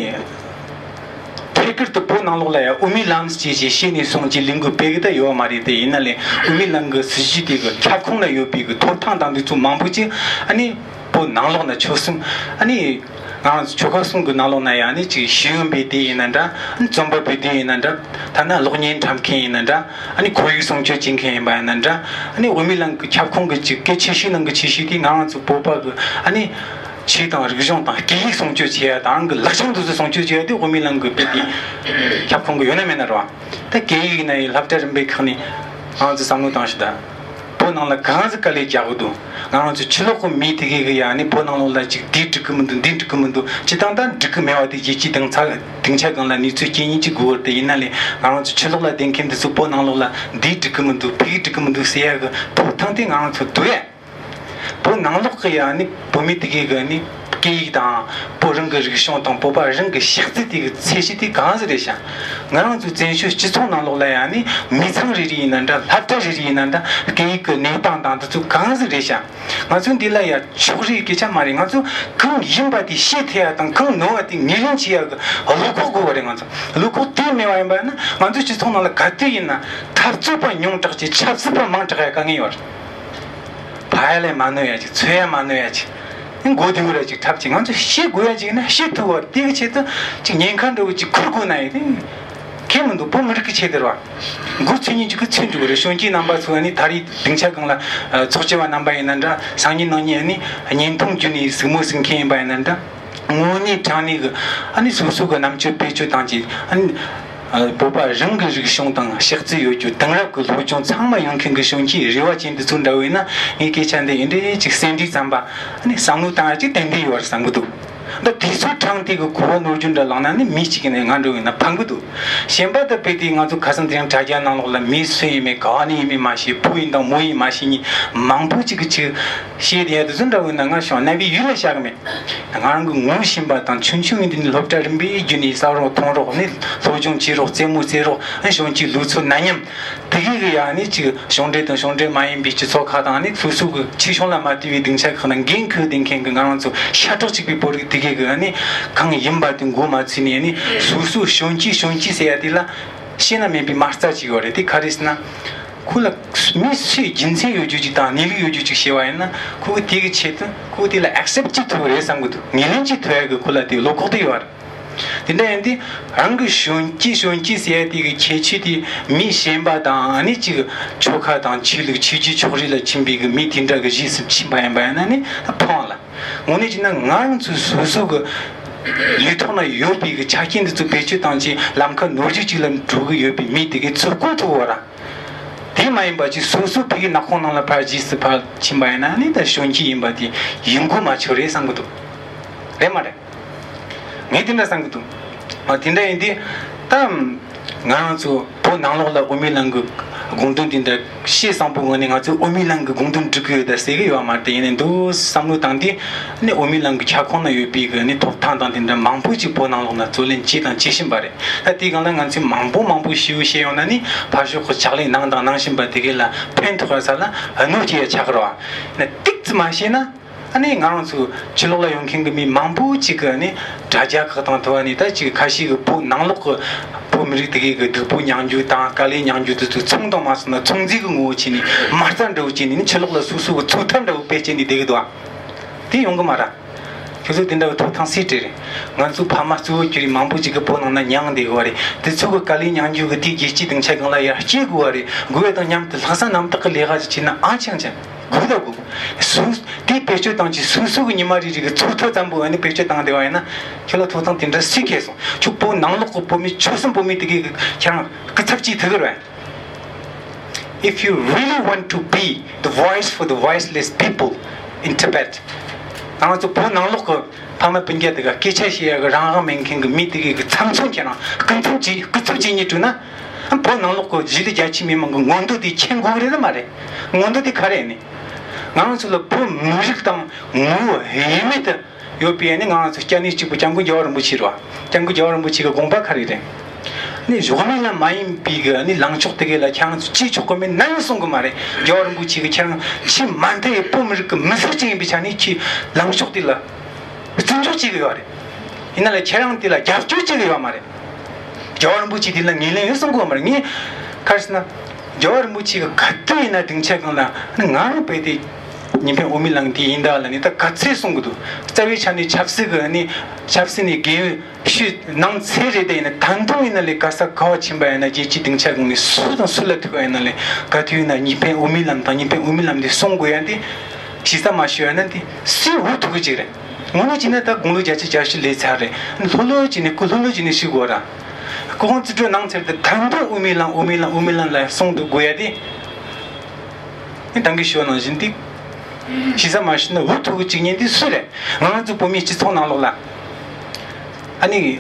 ཐད་ཀར་དུ་བོད་ནང་ལོགས་ལ་ཡང་དབུ་མའི་ལམ་ཅེས་ཅིག་བཤད་ནས་སོང་ཅིག་ལས་འགུལ་སྤེལ་གི་ད་ཡོད་མ་རེད་དེ། ཡིན་ན་ལས་དབུ་མའི་ལམ་གྱི་སྲིད་ཇུས་དེ་གི་ཁྱབ་ཁོངས་ན་ཡོད་པའི་གི་ཐོབ་ཐང་དང་དེ་ཚོ་མང་པོ་ཅིག་ཨ་ནི་བོད་ནང་ལོགས་ན་ཆོལ་གསུམ། ཨ་ནི་ང་རང་ཚོ་ཆོལ་ཁ་གསུམ་གི་ནང་ལོགས་ན་ཡང་ཨ་ནི་ཅིག་ཤེས་ཡོན་པའི་དེ་ཡིན་ན་འདྲ། ཨ་ནི་རྩོམ་པ་པོའི་དེ་ཡིན་ན་འདྲ། ཐ་ན་གློག་བརྙན་འཁྲབ་མཁན་ཡིན་ན་འདྲ། ཨ་ནི་ཁོར་ཡུག་སྲུང་སྐྱོབ་བྱེད་མཁན་ཡིན་པ་ཡིན་ན་འདྲ། ཨ་ནི་དབུ་མའི་ལམ་གྱི་ཁྱབ་ཁོངས་ཀྱི་ཅིག་གལ་ཆེ་ཤོས་ནང་གི་ཆེ་ཤོས་དེ་ང་རང་ཚོ་བོད་པ་གི་ཨ་ནི་ཆོས་དང་རིག་གཞུང་དང་སྐད་ཡིག་སྲུང་སྐྱོབ་བྱེད་ཡ་དང་གི་ལག་ཆ་འདི་ཚོ་སྲུང་སྐྱོབ་བྱེད་ཡ་དེ་དབུ་མའི་ལམ་གྱི་དཔེ་དེ་ཁྱབ་ཁོངས་ཀྱི་ཡོད་ན་མེད་ན་རེད་པ། ད་སྐད་ཡིག་ཡིན་ན་ཡང་སློབ་གྲྭ་རིམ་པའི་ཁག་ནས་ ང་ཚོས་བསམ་བློ་བཏང་ཞིག་ད། བོད་ནང་ལ་གང་ཟིག་དཀའ་ལས་རྒྱག་གི་འདུག་ང་རང་ཚོ་ཕྱི་ལོགས་གི་མི་དེ་གས་གི་ཡ་ནི་བོད་ནང་ལོགས་ལ་ཅིག་འདི་འགྲིག་གི་མི་འདུག་འདི་འགྲིག་གི་མི་འདུག་སྤྱི་བཏང་ད་འགྲིག་གི་མེད་པ་དེ་རྒྱལ་སྤྱིའི་སྡིངས་ཆ་སྡིངས་ཆ་སྒང་ལ་གནས་ཚུལ་སྐྱེལ་ཉེན་གྱི་དགོས་པ་དེ་ཡིན་ན་ལས། ང་རང་ཚོ་ཕྱི་ལོགས་ལ་བསྡད་མཁན་དེ་ཚོ་བོད་ནང་ལོགས་ལ་འདི་འགྲིག་གི་མི་འདུག་ཕ་གི་འགྲིག་གི་མི་འདུག་ཟེར་ཡ་གི་ཐོབ་ཐང་དེ་ང་རང་ཚོ་འདུག་ཡ། བོད་ནང་ལོགས་ཀྱི་ཡ་ནི་བོད་མི་དེ་གས་གི་ནི་སྐད་ཡིག་དང་བོད་རང་གི་རིག་གཞུང་དང་བོད་པ་རང་གི་ཤག་རྩི་དེ་གི་ཚད་གཞི་དེ་གང་ཟིག་རེད་ཤག་ང་རང་ཚོའི་བཙན་བྱོལ་སྤྱི་ཚོགས་ནང་ལོགས་ལ་ཡ་ནི་མི་ཚང་རེ་རེ་ཡིན་ན་འདྲ། སློབ་གྲྭ་རེ་རེ་ཡིན་ན་འདྲ། སྐད་ཡིག་གི་གནས་སྟངས་དང་དེ་ཚོ་གང་ཟིག་རེད་ཤག་ང་ཚོ་འདི་ལ་ཡ་ཕྱོགས་རིས་སྐད་ཆ་མ་རེད། ང་ཚོ་གང་ཡིན་པ་དེ་ཤེས་ཐུབ་ཡ་དང་གང་ནོར་བ་དེ་ངོས་ལེན་བྱེད་ཡ་གི་བློ་ཁོག་དགོས་པ་རེད། ང་ཚོ་བློ་ཁོག་དེ་མེད་པ་ཡིན་པ་ན་ང་ཚོ་སྤྱི་ཚོགས་ནང་ལ་ག་དུས་ཡིན་ན་འཐབ་རྩོད་པ་ཉུང་དྲགས་ཀྱི་ཆབ་སྲིད་པ་མང་དྲགས་ཡ་དཀའ་ངལ་ཡོད་རེད། ཕ་ཡ་ལས་མ་ནོར་ཡ་ཅིག་འཚོལ་ཡ་མ་ནོར་ཡ་ཅིག་མགོ་དེ་འུར་ཡ་ཅིག་འཁྲབ་ཅིག་ང་ཚོ་ཤེས་དགོས་ཡ་ཅིག་ན་ཤེས་ཐུབ་པ་དེ་གི་ཆེད་དུ་ཅིག་ཉེན་ཁ་འདྲ་བོ་ཅིག་འཁུར་དགོས་ན་ཡི་དེ་ཁེ་མི་འདུག་བོད་མི་རིགས་ཀྱི་ཆེད་དུ་རེད་བ། མགོ་ཚོས་ཉིན་ཅིག་གི་ཚོས་འགྲོ་གི་རེད། གཞོན་སྐྱེས་རྣམ་པ་ཚོ་ནི་ད་རེས་སྡིངས་ཆ་སྒང་ལ་ཚོགས་ཆེ་བ་རྣམ་པ་ཡིན་ན་འདྲ། སང་ཉིན་གནངས་ཉིན་ནི་བརྙན་ཐུང་བརྒྱུད་ནས་གཟིགས་མོ་གཟིགས་མཁན་ཡིན་པ་ཡིན་ན་འདྲ། དངོས་གནས་དྲང་གནས་ཀྱི་ཨ་ནི་སོ་སོ་གི་རྣམ་དཔྱོད་བེད་སྤྱོད་བཏང་རྗེས་ཨ་ནི་ཨ་བོད་པ་རང་གི་རིག་གཞུང་དང་ཤག་རྩི་ཡོད་རྒྱུ་དེང་རབས་ཀྱི་སློབ་སྦྱོང་ཚང་མ་ཡོད་མཁན་གྱི་གཞོན་སྐྱེས་རེ་བ་ཅན་དེ་ཚོ་འདྲ་བོ་ཡིན་ན། ངས་སྐད་ཆ་འདི་ཨེ་འདྲས་ཅིག་གསལ་འགྲིག་ཙམ་པ་ཨ་ནི་བསམ་བློ་བཏང་ཡ་ཅིག་ཏན་ཏན་ཡོད་རེད་བསམ་གི་འདུག་ད་དུས་ཚོད་དྲངས་དེ་གི་གོ་བ་ནོར་རྒྱུ་འདྲ་ལངས་ན་ནི་མི་གཅིག་གི་ནས་ང་འགྲོ་ཡིན་ན་ཕངས་གི་འདུག་གཞན་པ་ད་དཔེ་དེ་ང་ཚོ་ཁ་སང་དེ་རིང་དྲ་རྒྱ་ནང་ལོགས་ལ་མི་སུ་ཡིན་མིན་ག་བ་ནས་ཡིན་མིན་མ་ཤེས། བུ་ཡིན་དང་མོ་ཡིན་མ་ཤེས་མཁན་མང་པོ་ཅིག་གི་ཅིག་བཤད་དེ་ཡ་དེ་ཚོ་འདྲ་བོ་ཡིན་ན་ང་ཤོང་རྣ་བའི་ཡུལ་ལ་བཞག་གི་མེད། ང་རང་གི་ངོ་ཤེས་པ་དང་ཆུང་ཆུང་ངུ་འདི་ནས་སློབ་གྲྭ་རིམ་པས་བརྒྱུད་ནས་ཟ་རོགས་འཐུང་རོགས་ནས་སློབ་སྦྱོང་བྱེད་རོགས་རྩེད་མོ་རྩེ་རོགས་ཨ་གཞོན་སྐྱེས་ལུག་འཚོ་ན་མཉམ་དེ་གི་གི་ཡ་ནི་ཅིག་གཞུང་འབྲེལ་དང་གཞུང་འབྲེལ་མ་ཡིན་པའི་སྤྱི་ཚོགས་ཁག་དང་ནི་སོ་སོ་གི་ཆེ་ཆུང་ལ་མ་ལྟོས་པའི་སྡིངས་ཆ་ཁག་ན་འགན་འཁུར་བསྡད་མཁན་གི་ང་རང་ཚོ་ཤ་ཁྲག་གཅིག་པའི་བོད་རིགས་དེ་གི་གི་ནི་གང་ཡིན་པ་དེ་མགོ་མ་ཚོས་ནས་ནི་སོ་སོ་གཞོན་སྐྱེས་གཞོན་སྐྱེས་ཟེར་ཡ་དེ་ལ་ཤེས་ན་མེད་པའི་མ་རྩ་ཅིག་ཡོད་རེད། དེ་ག་རེ་ཟེར་ན། ཁོ་ལ་མི་སུའི་རྒྱུ་མཚན་ཡོད་རྒྱུ་ཅིག་དང་གནས་ལུགས་ཡོད་རྒྱུ་ཅིག་ཤེས་པ་ཡིན་ན་ཁོ་གི་དེ་གི་ཆེད་དུ་ཁོ་གི་དེ་ལ་ཨེག་སེབ་ཅིག་ཐུབ་རེད་བསམ་གི་འདུག་ངོས་ལེན་ཅིག་ཐུབ་ཡ་གི་ཁོ་ལ་དེ་བློ་ཁོག་དེ་ཡོད་རེད། དེ་འདྲ་ཡིན་དུས་རང་གི་གཞོན་སྐྱེས་གཞོན་སྐྱེས་ཟེར་ཡ་དེ་གི་ཁྱད་ཆོས་དེ་མི་གཞན་པ་དང་ནི་ཅིག་ཆོལ་ཁ་དང་ཆོས་ལུགས་ཆོས་བརྒྱུད་ཕྱོགས་རིས་ལ་ཕྱིན་པའི་གི་མི་དེ་འདྲ་གི་གཞིས་སུ་ཕྱིན་པ་ཡིན་པ་ཡིན་ན་ནི་ད་ཕངས་ལ། དངོས་གནས་བྱས་ན་ང་རང་ཚོ་སོ་སོ་གི་ལུས་ཐོག་ན་ཡོད་པའི་གི་ཆ་རྐྱེན་འདི་ཚོ་བེད་སྤྱོད་བཏང་རྗེས་ལམ་ཁ་ནོར་རྒྱུ་ཅིག་ལ་འགྲོ་གི་ཡོད་པའི་མི་དེ་གའི་ཚུར་བསྐོར་ཐུབ་བ་ར། དེ་མ་ཡིན་པ་ཅིག་སོ་སོ་ཕ་གི་ནག་ཁུང་ནང་ལ་ཕར་རྗེས་སུ་ཕར་ཕྱིན་པ་ཡིན་ན་ནི་ད་གཞོན་སྐྱེས་ཡིན་པ་དེ་ཡིན་དགོས་མ་ཆོག་རེད་བསམ་གི་འདུག་རེད་མ་རེད། ངས་དེ་འདྲ་བསམ་གི་འདུག་ཨ་དེ་འདྲ་ཡིན་དུས་ད་ང་རང་ཚོ་བོད་ནང་ལོགས་ལ་དབུ་མའི་ལམ་གི་དགོངས་དོན་དེ་འདྲ་ཤེས་བཟང་པོ་ངོས་ནས་ང་ཚོས་དབུ་མའི་ལམ་གི་དགོངས་དོན་སྒྲུབ་གི་ཡོད་ད་ཟེར་གི་ཡོད་མ་རེད། དེ་ཡིན་ནའི་འདུག་བསམ་བློ་བཏང་དུས་ནི་དབུ་མའི་ལམ་གི་ཁྱབ་ཁོངས་ན་ཡོད་པའི་གི་ནི་ཐོབ་ཐང་དང་དེ་འདྲ་མང་པོ་ཅིག་བོད་ནང་ལོགས་ན་རྩོད་ལེན་བྱས་དང་བྱེད་བཞིན་པ་རེད། ད་དེའི་སྒང་ལ་ང་ཚོས་མང་པོ་མང་པོ་ཞུ་བཤད་ཡོང་ན་ནི་ཕར་ཕྱོགས་གི་ཕྱག་ལས་གནང་དང་གནང་བཞིན་པ་དེ་གའི་ལ་ཕན་ཐོགས་ས་ལ་གནོད་སྐྱེལ་ཡ་ཆགས་ཀྱི་རེད་བ། ན་ཏིག་ཙི་མ་ཤེས་ན། ཨ་ནི་ང་རང་ཚོ་ཕྱི་ལོགས་ལ་ཡོང་མཁན་གྱི་མི་མང་པོ་ཅིག་གི་ཨ་ནི་དྲ་རྒྱ་ཁག་དང་ཐོག་ཨ་ནི་ད་ཅིག་ཁ་ཤས་ཀྱི་བོད་ནང་ལོགས་ཀྱི་བོད་མི་རིགས་དེ་གའི་གི་སྡུག་པོ་མྱངས་རྒྱུ་དང་དཀའ་ལས་མྱངས་རྒྱུ་དེ་ཚོ་ཚོང་དང་མ་སོང་ན་ཚོང་རྫས་ཀྱི་ངོ་བོ་བྱས་ནས་མ་རྩ་འདྲ་བོ་བྱས་ནས་ནི་ཕྱི་ལོགས་ལ་སོ་སོ་གི་ཚོགས་ཐར་འདྲ་བོ་སྤེལ་བྱས་ནས་བསྡད་གི་འདུག་ཨ། དེ་ཡོང་གི་མ་རེད། ཁྱོད་ཚོ་དེ་འདྲ་གི་ཐོབ་ཐང་སུས་སྤྲད་རེད། ང་ཚོའི་ཕ་མ་གཙོ་བོ་གྱུར་རིགས་མང་པོ་ཅིག་གི་བོད་ནང་ན་མྱངས་བསྡད་གི་བ་རེད། དེ་ཚོ་གི་དཀའ་ལས་མྱངས་རྒྱུ་གི་དེའི་རྒྱལ་སྤྱིའི་སྡིངས་ཆ་སྒང་ལ་ཡར་སྐྱེལ་དགོས་བ་རེད། དགོས་བ་དང་མཉམ་དུ་ལྷག་བསམ་རྣམ་དག་གི་ལས་ཀ་ཅིག་བྱས་ན་ཨང་ཆིང་ཆིང་། དགོས་ད་དགོས། སུ་དེ་བེད་སྤྱོད་བཏང་ཅིག་སོ་སོ་གི་ཉི་མ་རེ་རེ་གི་ཚོགས་ཐོ་ཙམ་པོ་ཨ་ནི་བེད་སྤྱོད་བཏང་བསྡད་པ་ཡིན་ན་ཁྱོད་ལ་ཐོབ་ཐང་དེ་འདྲ་སུས་ཁེལ་སོང་། ཁྱོད་བོད་ནང་ལོགས་གི་བོད་མི་ཆོལ་གསུམ་བོད་མི་དེ་གའི་གི་ཁྱེད་རང་སྐུ་ཚབ་ཅིག་ཐུག་གི་རེད། If you really want to be the voice for the voiceless people in Tibet, ང་ཚོ་བོད་ནང་ལོགས་གི་ཕ་མ་སྤུན་ཀྱག་དེ་ག་སྐད་ཆ་བཤད་ཡ་གི་རང་དབང་མེད་མཁན་གི་མི་དེ་གའི་གི་ཚབ་མཚོན་ཁྱེད་རང་སྐུ་ཚབ་ཅིག་སྐུ་ཚབ་ཅིག་རྙེད་ཐུབ་ན། བོད་ནང་ལོགས་ཀྱི་གཞིས་ལུས་རྒྱ་ཆེ་མི་མང་གི་མངོན་འདོད་དེ་མཁྱེན་དགོས་གི་རེད་ལ་མ་རེད། མངོན་འདོད་དེ་ག་རེ་ཡིན་ནི། ང་རང་ཚོ་ལ་བོད་མི་རིགས་དང་ངོ་བོ་དབྱེར་མེད་དུ་ཡོད་པའི་ནི་ང་རང་ཚོ་སྐྱབས་གནས་གཅིག་པུ་སྐྱབས་མགོན་རྒྱལ་བ་རིན་པོ་ཆེ་རེད་བ། སྐྱབས་མགོན་རྒྱལ་བ་རིན་པོ་ཆེ་གི་དགོངས་པ་ག་རེ་རེད། ནི་གཞོགས་མེད་ལ་མ་ཡིན་པའི་གི་ནི་ལངས་ཕྱོགས་དེ་གའི་ལ་ཁྱེད་རང་ཚོ་ཅིས་ཆོག་གི་མེད་ནམ་ཡང་གསུང་གི་མ་རེད། རྒྱལ་བ་རིན་པོ་ཆེ་གི་ཁྱེད་རང་ཆེས་མ་མཐའ་ཡི་བོད་མི་རིགས་ཀྱི་མི་སེར་ཅིག་ཡིན་པའི་ཆ་ནས་ཁྱེད་ལངས་ཕྱོགས་དེ་ལ་བརྩི་འཇོག་བྱེད་གི་ཡོད་རེད། ཡིན་ན་ལ་ཁྱེད་རང་དེ་ལ་རྒྱབ་སྐྱོར་བྱེད་གི་ཡོད་མ་རེད། རྒྱལ་བ་རིན་པོ་ཆེ་དེ་ལ་ངོས་ལེན་ཡོད་གསུང་གི་ཡོད་མ་རེད། ངས་ག་རེ་ཟེར་ན། རྒྱལ་བ་རིན་པོ་ཆེ་གི་ག་དུས་ཡིན་ན་སྡིངས་ཆ་སྒང་ལ་ང་རང་དཔེ་དེ་ཉི་འཕན་དབུ་མའི་ལམ་དེ་ཡིན་ད་ལ་ནི་ད་ག་ཚོད་གསུང་གི་འདུག་རྩ་བའི་ཆ་ནས་ཆབ་སྲིད་གི་ནི་ཆབ་སྲིད་ནས་རྒན་ཤོས་ནང་ཚན་རེ་དེ་ཡིན་ན་ད་དུང་ཡིན་ན་ལས་ག་ས་ག་བ་ཕྱིན་པ་ཡིན་ན་རྒྱལ་སྤྱིའི་སྡིངས་ཆ་སྒང་ནས་སུ་དང་སུ་ལ་ཐུག་པ་ཡིན་ན་ལས་ག་དུས་ཡིན་ན་ཉི་འཕན་དབུ་མའི་ལམ་དང་ཉི་འཕན་དབུ་མའི་ལམ་དེ་གསུང་དགོས་ཡ་དེ་ཞེ་ས་མ་ཞུ་ཡ་ན་དེ་སུས་འུ་ཐུག་གི་ཅིག་རེད། ངོ་ནས་བྱས་ན་ད་དགུང་ལོ་བརྒྱད་ཅུ་གྱ་བཞི་སླེབས་ཚར་རེད། ལྷོད་ལྷོད་བྱས་ནས་སྐུ་ལྷོད་ལྷོད་བྱས་ནས་ཤི་དགོས་ར། སྐུ་ཁོང་རྩིས་སྤྲོད་གནང་ཚར་དུས་ད་དུང་དབུ་མའི་ལམ་དབུ་མའི་ལམ་དབུ་མའི་ལམ་ལ་གསུང་འདུག་དགོས་ཡ་དེ། ངས་ད་གིན་ཞུས་པ་ནང་བཞིན་དེ་ཤེས་ས་མ་ཤེས་ན་འུ་ཐུག་གི་བཅུག་མཁན་དེ་སུ་རེད། ང་རང་ཚོ་བོད་མིའི་སྤྱི་ཚོགས་ནང་ལོགས་ལ། ཨ་ནི།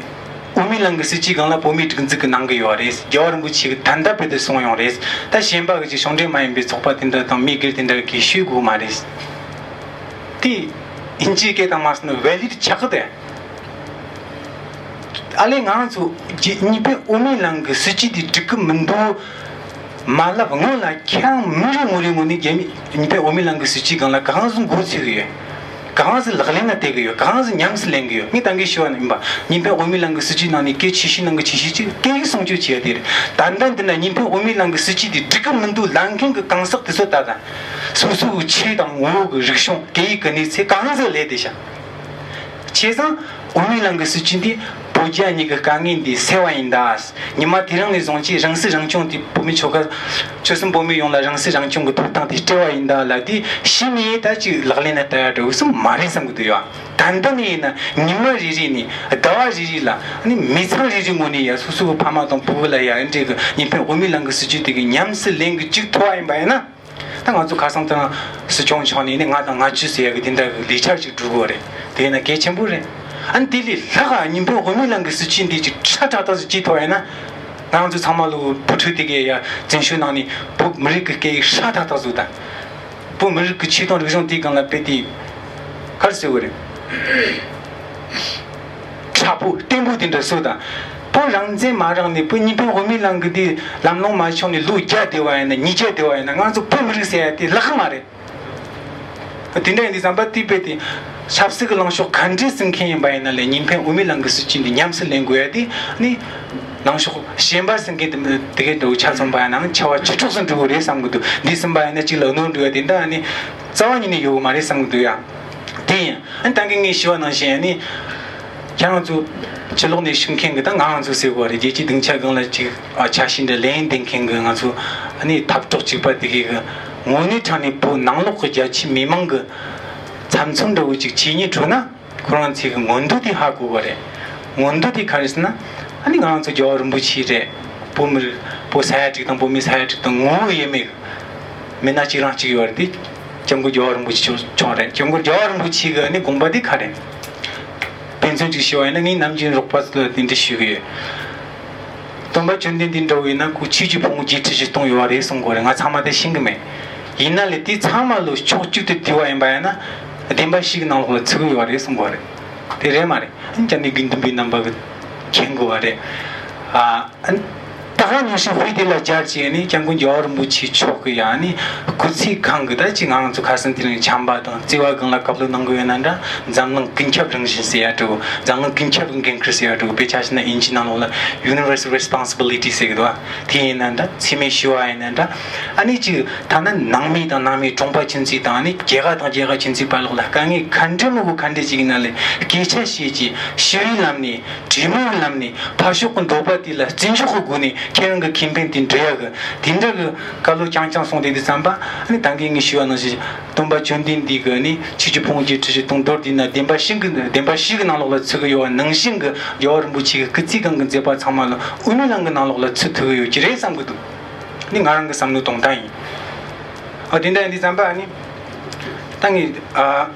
དབུ་མའི་ལམ་གྱི་སྲིད་ཇུས་སྒང་ལ་བོད་མིའི་སྒྲིག་འཛུགས་ཀྱིས་གནང་གི་ཡོད་རེད། རྒྱལ་བ་རིན་པོ་ཆེ་གིས་ད་ལྟ་བར་དུ་གསུངས་ཡོང་རེད། ད་གཞན་པ་གི་ཅིག་གཞུང་འབྲེལ་མ་ཡིན་པའི་ཚོགས་པ་དེ་འདྲ་དང་མི་སྒེར་དེ་འདྲ་གིས་ཤོད་དགོས་མ་རེད། དེ་ཨིན་ཇིའི་སྐད་དང་མ་སོང་ན་ཝེ་ལིཌ་ཆགས་ཀྱི་རེད། ཨ་ལས་ང་རང་ཚོ་རྗེ་གཉིས་ཕན་དབུ་མའི་ལམ་གྱི་སྲིད་ཇུས་དེ་འགྲིག་གི་མི་འདུག་མ་ལབ་སྔོན་ལ་ཁྱེད་རང་མི་རེ་ངོ་རེ་ངོས་ནས་རྗེ་གཉིས་ཕན་དབུ་མའི་ལམ་གྱི་སྲིད་ཇུས་སྒང་ལ་གང་ཟིག་མགོ་ཚོས་ཀྱི་ཡོད། གང་ཟིག་ལག་ལེན་ལ་བསྟར་གྱི་ཡོད། གང་ཟིག་ཉམས་སུ་ལེན་གྱི་ཡོད། ངས་ད་གིན་ཞུས་པ་ནང་བཞིན་པ་གཉིས་ཕན་དབུ་མའི་ལམ་གྱི་སྲིད་ཇུས་ནང་ནས་གལ་ཆེ་ཤོས་ནང་གི་ཆེ་ཤོས་གཅིག་སྐད་ཡིག་སྲུང་སྐྱོབ་བྱེད་ཡ་དེ་རེད། ད་ལྟ་འདི་ན་གཉིས་ཕན་དབུ་མའི་ལམ་གྱི་སྲིད་ཇུས་དེ་འགྲིག་གི་མི་འདུག་ལབ་མཁན་གྱི་གང་ཟག་དེ་ཚོ་ད་ལྟ་སོ་སོའི་ཆོས་དང་ངོ་བོ་གི་རིག་གཞུང་སྐད་ཡིག་གི་གནས་ཚད་གང་ཟིག་ལས་བསྡད་ཤག་བྱས་ཙང་དབུ་མའི་ལམ་གྱི་སྲིད་ཇུས་འདིས་བོད་རྒྱ་གཉིས་ཀྱི་དཀའ་ངལ་འདི་སེལ་བ་ཡིན་ད། ཉི་མ་དེ་རིང་ནས་བཟུང་ཅིག་རང་སྲིད་རང་སྐྱོང་དེ་བོད་མི་ཆོལ་ཁ་ཆོལ་གསུམ་བོད་མི་ཡོངས་ལ་རང་སྲིད་རང་སྐྱོང་གི་ཐོབ་ཐང་དེ་སྤྲད་པ་ཡིན་ད་ལབ་དུས་གཞི་ནས་ད་ཅིག་ལག་ལེན་ལ་བསྟར་ཡ་འགྲོ་གི་སོང་མ་རེད་བསམ་གི་འདུག་ཡ། ད་ལྟ་ནས་ཡིན་ན་ཉི་མ་རེ་རེ་ནས་ཟླ་བ་རེ་རེ་ལ་ནི་མི་ཚང་རེ་རེ་ངོས་ནས་ཡ་སོ་སོའི་ཕ་མ་དང་བུ་གུ་ལ་ཡ་འདྲེ་གི་གཉིས་ཕན་དབུ་མའི་ལམ་གྱི་སྲིད་ཇུས་དེ་གི་ཉམས་སུ་ལེན་གི་ཅིག་ཐོབ་པ་ཡིན་པ་ཡིན་ན། ད་ང་ཚོ་ཁ་སང་དེ་རིང་སྲིད་སྐྱོང་མཆོག་ནས་ནི་ང་དང་ང་བཅས་ཟེར་ཡ་གི་དེ་འདྲ་གི་ལས་འཆར་ཅིག་བསྒྲུབས་ཡོད་རེད། དེ་ཡིན་ན་གལ་ཆེན་པོ་རེད། ཨ་ནི་དེ་ལས་ལྷག་ག་གཉིས་ཕན་དབུ་མའི་ལམ་གྱི་སྲིད་ཇུས་འདི་ཅིག་ཧྲ་ཏག་ཏག་ཅིག་བྱེད་ཐུབ་པ་ཡིན་ན། ང་ཚོ་ཚང་མ་ལོ་བུ་ཕྲུག་དེ་གའི་ཡ་འཛིན་སྐྱོང་ནང་ནས་བོད་མི་རིགས་ཀྱི་སྐད་ཡིག་ཧྲ་ཏག་ཏག་བཟོ་དང་། བོད་མི་རིགས་ཀྱི་ཆོས་དང་རིག་གཞུང་དེའི་སྒང་ལ་དཔེ་དེ་ག་རེ་ཟེར་དགོས་རེད། དྲག་པོ་བརྟན་པོ་དེ་འདྲ་བཟོ་དང་། བོད་རང་བཙན་མ་རག་ནས་བོད་གཉིས་ཕན་དབུ་མའི་ལམ་གྱི་དེ་ལམ་ལྷོང་མ་བྱུང་ནས་ལོ་བརྒྱ་བསྡད་པ་ཡིན་ན་ཉིས་བརྒྱ་བསྡད་པ་ཡིན་ན་ང་ཚོ་བོད་མི་རིགས་ཟེར་ཡ་དེ་ལྷག་གི་མ་རེད། དེ་འདྲ་ཡིན་དུས་ཙམ་པ་དེ་དཔེ་དེ་ཆབ་སྲིད་ཀྱི་ལངས་ཕྱོགས་ག་འདྲས་ཟིན་མཁན་ཡིན་པ་ཡིན་ན་ལས་གཉིས་ཕན་དབུ་མའི་ལམ་གྱི་སྲིད་ཇུས་འདི་ཉམས་སུ་ལེན་དགོས་ཡ་དེ་ནི་ལངས་ཕྱོགས་གཞན་པ་ཟིན་མཁན་དེ་དེ་གའི་འདྲ་བོ་ཆ་ཚང་པ་ཡིན་ནའང་ཆེ་བ་ཆེ་དྲགས་སུ་འགྲོ་གི་རེད་བསམ་གི་འདུག་འདི་ཟིན་པ་ཡིན་ན་གཅིག་ལ་གནོད་འགྲོ་ཡ་དེ་འདྲ་ནི་རྩ་བ་ཉིད་ནས་ཡོད་གི་མ་རེད་བསམ་གི་འདུག་ཡ། དེ་ཡིན། ཨ་ནི་ད་གིན་ངས་ཞུས་པ་ནང་བཞིན་ཨ་ནི། ཁྱེད་རང་ཚོ་ཕྱི་ལོགས་ནས་ཞུགས་མཁན་གྱི་ད་ང་རང་ཚོ་ཟེར་དགོས་རེད། རྒྱལ་སྤྱིའི་སྡིངས་ཆ་སྒང་ལ་ཅིག་ཨ་ཆ་ཤས་འདྲ་ལེན་བསྡད་མཁན་གྱི་ང་ཚོ་ཨ་ནི་འཐབ་གྲོགས་གཅིག་པ་དེ་གའི་གི་དངོས་གནས་དྲང་གནས་བོད་ནང་ལོགས་ཀྱི་རྒྱ་ཆེའི་མི་མང་གི་ཚབ་མཚོན་འདྲ་བོ་ཅིག་བྱེད་སྙིང་བྲོ་ན། ཁོ་རང་ཚོའི་གི་མངོན་འདོད་དེ་ཧ་གོ་དགོས་རེད། མངོན་འདོད་དེ་ག་རེ་ཟེར་ན། ཨ་ནི་ང་རང་ཚོ་རྒྱལ་བ་རིན་པོ་ཆེ་རེད། བོད་མི་རིགས་བོད་ས་ཡ་དྲུག་དང་བོད་མི་ས་ཡ་དྲུག་དང་ངོ་བོ་དབྱེར་མེད་མི་སྣ་གཅིག་རང་གཅིག་ཡོད་རེད་དེ། སྐྱབས་མགོན་རྒྱལ་བ་རིན་པོ་ཆེ་མཆོག་རེད། སྐྱབས་མགོན་རྒྱལ་བ་རིན་པོ་ཆེ་གི་ཨ་ནི་དགོངས་པ་དེ་ག་རེད། དཔེ་མཚོན་ཅིག་ཞུ་བ་ཡིན་ན་ངས་ནམ་རྒྱུན་རོགས་པ་ཚོ་ལ་དེ་འདྲ་ཞུ་གི་ཡོད། སྟོན་པ་བཅོམ་ལྡན་འདས་འདྲ་བོ་ཡིན་ན་ཁོ་ཆོས་ཀྱི་ཕུང་པོ་བརྒྱད་ཁྲི་བཞི་སྟོང་ཡོད་པ་རེད་གསུང་གི་ཡོད་རེད། ང་ཚང་མ་དེ་ཤེས་གི་མེད། ཡིན་ན་ལས་དེ་ཚང་མ་ལོ་ཕྱོགས་གཅིག་ཏུ་བསྡུས་པ་ཡིན་པ་ཡིན་ན་བདེན་པ་བཞི་གི་ནང་ལོགས་ལ་ཚུད་གི་ཡོད་རེད་གསུང་གི་ཡོད་རེད། དེ་རེད་མ་རེད། ཨ་ནི་སྐྱབས་གནས་དགེ་འདུན་པའི་རྣམ་པ་གིས་མཁྱེན་དགོས་པ་རེད། ཨ་ཨ་ནི་ད་ག་ནང་བཞིན་དཔེ་དེ་ལ་སྦྱར་བྱས་ནས་སྐྱབས་མགོན་རྒྱལ་བ་རིན་པོ་ཆེ་མཆོག་གི་ཡང་ནི་སྐུ་ཚེ་གང་གི་ད་ཅིག་ང་རང་ཚོ་ཁ་སང་དེ་རིང་བྱམས་པ་དང་བརྩེ་བ་སྒང་ལ་བཀའ་སློབ་གནང་གི་ཡོད་ན་འདྲ། འཛམ་གླིང་ཀུན་ཁྱབ་རང་བཞིན་ཟེར་ཡ་འདྲ་བོ། འཛམ་གླིང་ཀུན་ཁྱབ་ཀྱི་འགན་ཁུར་ཟེར་ཡ་འདྲ་བོ། དཔེ་ཆ་བཞག་ན་དབྱིན་ཇིའི་ནང་ལོགས་ལ་universal responsibility ཟེར་གི་འདུག་བ། དེ་ཡིན་ན་འདྲ། འཚེ་མེད་ཞི་བ་ཡིན་ན་འདྲ། ཨ་ནི་ཅིག་ཐ་ན་ནང་མི་དང་ནང་མི་གྲོང་པ་ཁྱིམ་མཚེས་དང་ཨ་ནི་རྒྱལ་ཁབ་དང་རྒྱལ་ཁབ་ཁྱིམ་མཚེས་བར་ལོགས་ལ་དཀའ་ངལ་ག་འདྲ་མང་པོ་ག་འདྲ་ཅིག་ཡིན་ན་ལས་སྐད་ཆ་བཤད་ཀྱི་ཞི་བའི་ལམ་ནས། གྲོས་མོལ་ལམ་ནས་ཕར་ཕྱོགས་ཀྱི་འདོད་པ་དེ་ལ་བརྩི་འཇོག་གི་སྒོ་ནས་ཁྱེད་རང་གི་ཁེ་ཕན་དེ་འགྲུབ་ཡག་གི་དེ་འདྲ་གི་བཀའ་སློབ་རྐྱང་རྐྱང་གསུངས་ཏེ་དུས་ཙམ་པ། ཨ་ནི་ད་གིན་ངས་ཞུས་པ་ནང་བཞིན་སྟོན་པ་བཅོམ་ལྡན་འདས་ཀྱི་ནི་ཆོས་ཀྱི་ཕུང་པོ་བརྒྱད་ཁྲི་བཞི་སྟོང་མདོར་བསྡུས་ན་བདེན་པ་བཞི་གི་བདེན་པ་བཞི་གི་ནང་ལོགས་ལ་ཚུད་ཀྱི་ཡོད་པ་ནང་བཞིན་གྱི་རྒྱལ་བ་རིན་པོ་ཆེ་གི་སྐུ་ཚེ་གང་གི་མཛད་པ་ཚང་མ་ལ་དབུ་མའི་ལམ་གྱི་ནང་ལོགས་ལ་ཚུད་ཐུབ་ཀྱི་ཡོད་ཀྱི་རེད་བསམ་གྱི་འདུག་ནི་ང་རང་གི་བསམ་བློ་གཏོང་སྟངས་ཡིན། ཨ་དེ་འདྲ་ཡིན་དུས་ཙམ་པ་ཨ་ནི་ད་ངས་ཨ་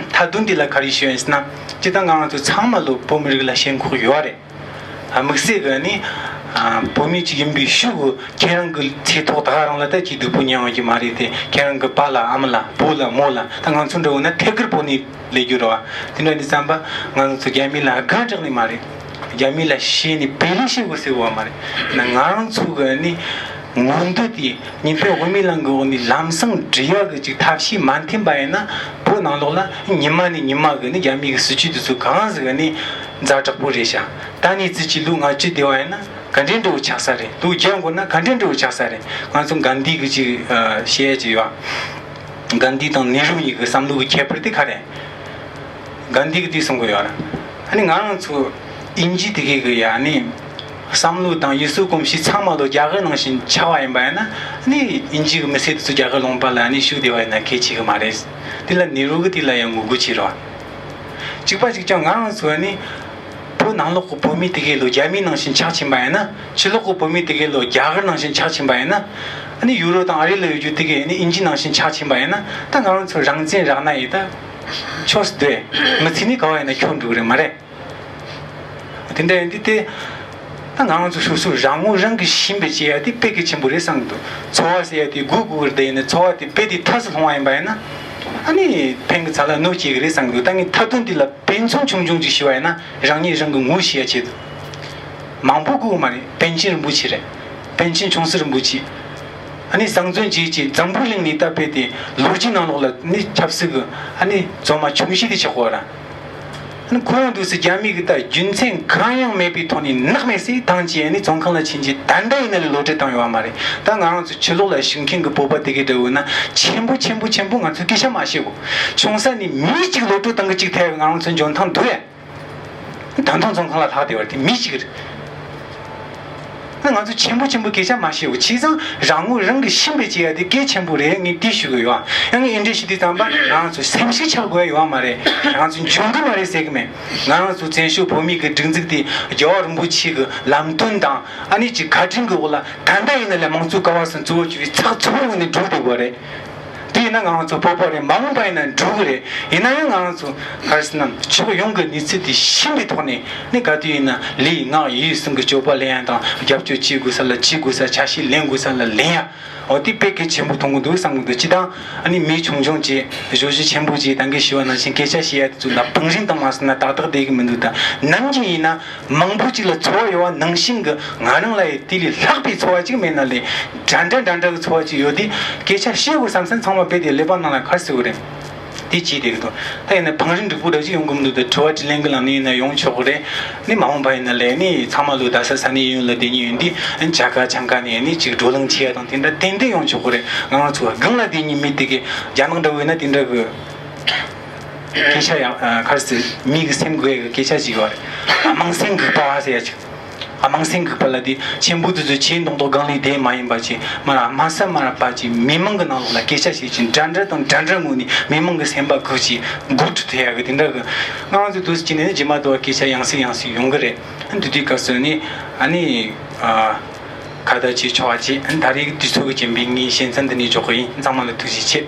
མཐའ་དོན་འདི་ལ་ག་རེ་ཞུ་ཡིན་ཟེར་ན། སྤྱིར་བཏང་ང་རང་ཚོ་ཚང་མ་ལོ་བོད་མི་རིགས་ལ་ཞེན་ཁོག་ཡོད་རེད། ཨ་དམིགས་བསལ་གྱི་ནི་ཨ་བོད་མི་ཅིག་ཡིན་པའི་ཤུགས་ཀྱིས་ཁྱེད་རང་གི་ཚེ་ཐོག་ད་ག་རང་ལ་ད་ཅིག་སྡུག་པོ་མྱོང་ཡོང་གི་མ་རེད་དེ། ཁྱེད་རང་གི་པཱ་ལགས་ཨ་མ་ལགས་བུ་ལགས་མོ་ལགས་ད་ང་ཚོ་འདྲ་བོ་ན་ཐད་ཀར་བོད་ནས་ལས་རྒྱུ་རེད་བ། དེ་འདྲ་ཡིན་དུས་ཙམ་པ་ང་ཚོ་རྒྱ་མི་ལ་དགའ་དྲགས་ནི་མ་རེད། རྒྱ་མི་ལ་ཞེད་ནས་བེད་ལས་ཤེས་དགོས་ཟེར་བ་མ་རེད། ན་ང་རང་ཚོ་གི་ནི་མངོན་འདོད་དེ་གཉིས་ཕན་དབུ་མའི་ལམ་གི་འོག་ནས་ལམ་སང་འགྲིག་ཡག་གི་ཅིག་ཐབས་ཤེས་མ་འཐེན་པ་ཡིན་ན། བོད་ནང་ལོགས་ལ་ཉི་མ་ནས་ཉི་མ་གི་ནི་རྒྱ་མི་གི་སྲིད་ཇུས་དེ་ཚོ་གང་ཟིག་གི་ནི་ཛ་དྲག་པོ་རེད་ཤག་ད་ནས་ཙི་ཅི་ལོ་ལྔ་བཅུ་བསྡད་པ་ཡིན་ན་ག་འདྲའི་འདྲ་བོ་ཆགས་ས་རེད། ལོ་བརྒྱ་འགོར་ན་ག་འདྲའི་འདྲ་བོ་ཆགས་ས་རེད། ང་ཚོ་གྷན་དྷི་གི་ཅིག་ཨ་བཤད་ཡ་ཅིག་ཡོད། གྷན་དྷི་དང་ནེ་རུ་གཉིས་ཀྱི་བསམ་བློ་གི་ཁྱད་པར་དེ་ག་རེད། གྷན་དྷི་གིས་དེ་གསུང་གི་ཡོད་རེད། ཨ་ནི་ང་རང་ཚོ་དབྱིན་ཇི་དེ་གའི་གི་ཡ་ནི་བསམ་བློ་དང་ཡུལ་སྲོལ་གོམས་གཤིས་ཚང་མ་ལོ་རྒྱ་གར་ནང་བཞིན་ཆགས་པ་ཡིན་པ་ཡིན་ན། ཨ་ནི་དབྱིན་ཇི་གི་མི་སེར་དེ་ཚོ་རྒྱ་གར་ལུང་པ་ལ་ཨ་ནི་བཞུགས་བསྡད་པ་ཡིན་ན་གལ་ཆེ་གི་མ་རེད། དེ་ལ་ནེ་རུ་གིས་དེ་ལ་ཡང་ངོ་རྒོལ་བྱས་རེད་བ། གཅིག་པ་གཅིག་རྐྱང་ང་རང་ཚོ་ནི་བོད་ནང་ལོགས་ཀྱི་བོད་མི་དེ་གའི་ལོ་རྒྱ་མིའི་ནང་བཞིན་ཆགས་ཕྱིན་པ་ཡིན་ན། ཕྱི་ལོགས་ཀྱི་བོད་མི་དེ་གའི་ལོ་རྒྱ་གར་ནང་བཞིན་ཆགས་ཕྱིན་པ་ཡིན་ན། ཨ་ནི་ཡུ་རོབ་དང་ཨ་རི་ལ་ཡོད་རྒྱུ་དེ་གས་ཨ་ནི་དབྱིན་ཇི་ནང་བཞིན་ཆགས་ཕྱིན་པ་ཡིན་ན། ད་ང་རང་ཚོ་རང་བཙན་རག་ན་ཡིན། ད་ཆོག་སུ་སྡོད། མི་ཚེ་ནི་ག་བ་ཡིན་ན་འཁྱོར་འགྲོ་གི་རེད་མ་རེད། དེ་འདྲ་ཡིན་དུས་དེ། ད་ང་རང་ཚོ་སོ་སོ་རང་ངོ་རང་གིས་ཤེས་པའི་བྱེད་ཡ་དེ་དཔེ་གལ་ཆེན་པོ་རེད་བསམ་གྱི་འདུག་འཚོ་བ་ཟེར་ཡ་དེ་སྒུག་དགོས་ཀྱི་རེད། དེ་ཡིན་ན་འཚོ་བ་དེ་དཔེ་དེ་ཐབས་སུ་ལྷུང་བ་ཡིན་པ་ཡིན་ན། ཨ་ནི་ཕན་གྱི་ཚད་ལ་གནོད་སྐྱེལ་གྱི་རེད་བསམ་གྱི་འདུག་ད་ངས་མཐའ་དོན་དེ་ལ་དཔེ་མཚོན་ཆུང་ཆུང་ཅིག་ཞུ་བ་ཡིན་ན། རང་ཉིད་རང་གི་ངོ་ཤེས་ཡ་ཆེད་དུ། མང་པོ་དགོས་མ་རེད། པཎ་ཆེན་རིན་པོ་ཆེ་རེད། པཎ་ཆེན་ཆུང་སྲིད་རིན་པོ་ཆེ། ཨ་ནི་གསང་བཙན་བྱེད་ཀྱི་འཛམ་བུ་གླིང་ནས་ད་དཔེ་དེ་ལོ་རྒྱུས་ནང་ལོགས་ལ་ནི་ཆབ་སྲིད་ཀྱི་ཨ་ནི་རྫོང་མ་ཆུང་ཤོས་དེ་ཆགས་ཡོད་ར། ཨ་ནི་ཁོ་རང་འདུག་སེ་རྒྱ་མི་གི་ད་རྒྱུ་མཚན་གང་ཡང་མེད་པའི་ཐོག་ནས་ནག་མེད་སའི་ཐང་ཆེན་ཨ་ནི་བཙོན་ཁང་ལ་ཕྱིན་རྗེས་ད་ལྟ་ཡིན་ན་ལས་ལོ་ཊ་བཏང་ཡོད་མ་རེད། ད་ང་རང་ཚོ་ཕྱི་ལོགས་ལ་བཞུགས་མཁན་གྱི་བོད་པ་དེ་གའི་འདྲ་བོ་ན་ཆེན་པོ་ཆེན་པོ་ཆེན་པོ་ང་ཚོས་སྐད་ཆ་མ་བཤད་གོ། ཆུང་ས་ནས་མི་གཅིག་ལོ་ཊ་བཏང་གི་གཅིག་ཐལ་བའི་ང་རང་ཚོའི་འཇོན་ཐང་འདུག་ཡ། ད་དུང་བཙོན་ཁང་ལ་ལྷག་བསྡད་པ་དེ་མི་གཅིག་རེད། ང་ཚོ་ཆེན་པོ་ཆེན་པོ་སྐད་ཆ་མ་བཤད་འོ། བྱས་ཙང་རང་ངོས་རང་གིས་ཤེས་པའི་བྱེད་ཡ་དེ་གལ་ཆེན་པོ་རེད། ངས་དེ་ཞུ་གི་ཡོད། ཡང་ངས་འདི་འདྲ་ཞུ་དུས་ཙམ་པ་ང་ཚོ་སེམས་ཤུགས་ཆག་དགོས་ཡ་ཡོད་མ་རེད། ང་ཚོ་འཇོན་གི་མ་རེད་ཟེར་གི་མེད། ང་རང་ཚོ་བཙན་བྱོལ་བོད་མིའི་གི་སྒྲིག་འཛུགས་དེ་རྒྱལ་བ་རིན་པོ་ཆེ་གི་ལམ་སྟོན་དང་ཨ་ནི་ཅིག་བཀའ་དྲིན་གི་འོག་ལ་ད་ལྟ་ཡིན་ན་ལས་མང་གཙོའི་ཀ་བ་སོང་གཙོ་བོ་བྱས་པའི་ཚགས་ཚུད་པོའི་ངོས་ནས་འགྲོ་བསྡད་དགོས་རེད། དེ་ཡིན་ན་ང་རང་ཚོ་བོད་པ་རེད། མ་འོངས་པ་ཡིན་ན་འགྲོ་གི་རེད། ཡིན་ན་ཡང་ང་རང་ཚོ་ག་རེ་ཟེར་ན་ཕྱོགས་ཡོངས་ཀྱི་གནས་ཚུལ་དེ་ཤེས་པའི་ཐོག་ནས་ནི་ག་དུས་ཡིན་ན་ལུས་ངག་ཡིད་གསུམ་གྱི་སྤྱོད་པ་ལེན་ཡ་དང་། རྒྱབ་སྐྱོར་བྱེད་དགོས་ས་ལ་བྱེད་དགོས་ས། ཆ་ཤས་ལེན་དགོས་ས་ལ་ལེན་ཡ། འོ་དེ་དཔེ་གལ་ཆེན་པོ་མཐོང་གི་འདུག་བསམ་གི་འདུག་སྤྱིར་བཏང་ཨ་ནི་མི་ཆུང་ཆུང་བྱས་གཞོན་གཞོན་ཆེན་པོ་བྱས་ད་གིན་ཞུ་བ་ནང་བཞིན་སྐད་ཆ་བཤད་ཡ་དེ་ཚོ་ལ་བང་རིམ་དང་མ་སོང་ན་ཏག་ཏག་བསྡད་གི་མི་འདུག་ད་ནམ་རྒྱུན་ཡིན་ན། མང་པོ་ཅིག་ལ་ཚོར་བ་ཡོད་པ་ནང་བཞིན་གྱི་ང་རང་ལ་ཡང་དེ་ལས་ལྷག་པའི་ཚོར་བ་ཅིག་མེད་ན་ལས། འདྲ་འདྲ་འདྲ་འདྲ་གི་ཚོར་བ་ཅིག་ཡོད་དུས་སྐད་ཆ་བཤད་དགོས་བསམ་སེམས་ཚང་མ་རྦད་དེ་ཀླད་པ་ནང་ལ་ཁར་སོང་གི་རེད། དེ་བྱས་བསྡད་ཀྱི་འདུག་ད་ཡིན་ན་བང་རིམ་འགྲིག་པོ་འདྲ་ཅིག་ཡོང་གི་མི་འདུག་ད་དྲི་བ་དྲིས་ལན་གྱི་ལམ་ནས་ཡིན་ན་ཡོང་ཆོག་གི་རེད། ནི་མ་འོངས་པ་ཡིན་ན་ལས་ནི་ཚང་མ་ལོ་ད་ས་ས་ནས་ཡོང་ལ་བསྡད་ཉེན་ཡོད་དུས་ཨ་ནི་ཇ་ཁ་ཆང་ཁ་ནས་ནི་ཅིག་བགྲོ་གླེང་བྱེད་ཡ་དང་དེ་འདྲ་ཏན་ཏན་ཡོང་ཆོག་གི་རེད། ང་རང་ཚོ་སྒང་ལ་བསྡད་ཉེན་མི་དེ་གི་རྒྱ་ནག་འདྲ་བོ་ཡིན་ན་དེ་འདྲ་གི་སྐད་ཆ་ཡང་ཨ་ག་རེ་ཟེར། མི་གི་སེམས་འགུལ་ཡག་གི་སྐད་ཆ་ཞིག་ཡོད་རེད། དམངས་སེམས་འགུག་པ་ཟེར་ཡ་ཅིག་དམངས་སེམས་འགུག་པ་ལ་དེ་ཆེན་པོ་དེ་ཚོ་ཆེས་མདོག་མདོག་སྒང་ལས་བསྡད་མ་ཡིན་པ་ཅིག་མར་དམའ་ས་མར་ཕབ་ཅིག་མི་མང་གི་ནང་ལོགས་ལ་སྐད་ཆ་བཤད་ཅིག་འདྲ་འདྲ་དང་འདྲ་འདྲ་ངོས་ནས་མི་མང་གི་སེམས་པ་འགུག་ཅིག་འགུག་ཐུབ་ཐུབ་ཡག་གི་དེ་འདྲ་གི། ང་རང་ཚོ་དུས་སུ་ཅི་ནས་རྗེས་མ་དུ་བ་སྐད་ཆ་ཡང་སེ་ཡང་སེ་ཡོང་གི་རེད། ཨ་འདི་དུས་སྐབས་སུ་ནི་ཨ་ནི་ཨ་ཁ་བརྡ་བྱེད་ཆོག་པ་ཅིག་ཨ་ད་རེས་དུས་ཚོད་ཀྱི་རྐྱེན་པས་ངས་ཞེ་མཚམས་འདི་ནས་འཇོག་གི་ཡིན། ཚང་མ་ལ་ཐུགས་རྗེ་ཆེ།